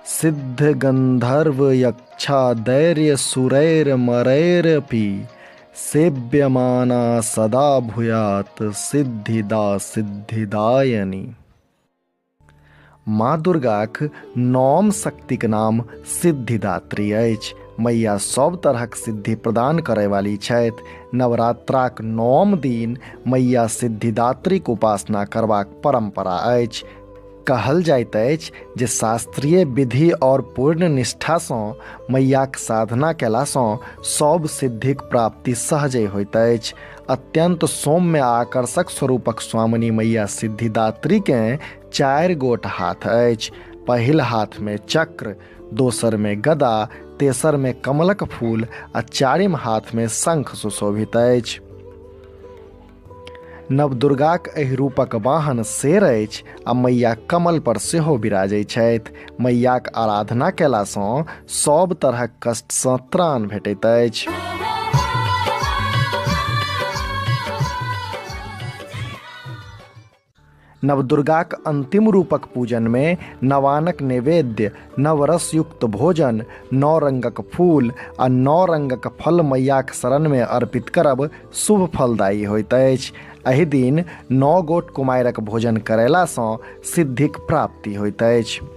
सिद्ध गंधर्व यक्षा दैर्य सुरैर मरैरपि सेव्यमाना सदा भूयात सिद्धिदा सिद्धिदायिनी। माँ दुर्गाक नौम शक्तिक नाम सिद्धिदात्री अछि। मैया सब तरहक सिद्धि प्रदान करय वाली छथि। नवरात्राक नौम दिन मैया सिद्धिदात्रीक उपासना करबाक परंपरा अछि। कहल जाइत अछि जे शास्त्रीय विधि और पूर्ण निष्ठासँ मैयाक साधना कयलासँ सब सिद्धिक प्राप्ति सहजे होइत अछि। अत्यंत सौम्य आ आकर्षक स्वरूपक स्वामिनी मैया सिद्धिदात्रीकेँ 4 गोट हाथ अछि। पहिल हाथमे चक्र, दोसरमे गदा, तेसरमे कमलक फूल आ चारिम हाथमे शंख सुशोभित अछि। नवदुर्गाक एहि रूपक वाहन शेर अछि आ मैया कमल पर सेहो विराजै छथि। मैयाक आराधना कयलासँ सब तरहक कष्टसँ त्राण भेटैत अछि। नवदुर्गाक अंतिम रूपक पूजनमे नवानक नैवेद्य, नवरसयुक्त भोजन, 9 रंगक फूल आ 9 रंगक फल मैयाक शरणमे अर्पित करब शुभ फलदायी होइत अछि। एहि दिन 9 गोट कुमारिक भोजन करेलासँ सिद्धिक प्राप्ति होइत अछि।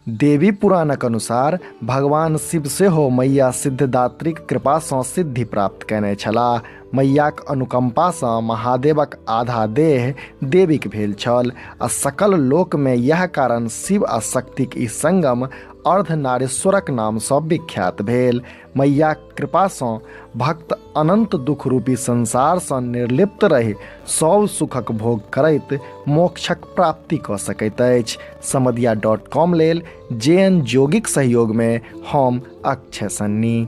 देवी पुराणक अनुसार भगवान शिव सेहो मैया सिद्धिदात्रीक कृपासँ सिद्धि प्राप्त कयने छलाह। मैयाक अनुकंपासँ महादेवक आधा देह देवीक भेल छल आ सकल लोकमे यैह कारण शिव आ शक्तिक ई संगम अर्धनारीश्वरक नामसँ विख्यात भेल। मैयाक कृपासँ भक्त अनंत दुख रूपी संसारसँ निर्लिप्त रहि सब सुखक भोग करैत मोक्षक प्राप्ति कऽ सकैत अछि। समदिया .com लेल जे एन जोगीक सहयोगमे हम अक्षय सन्नी।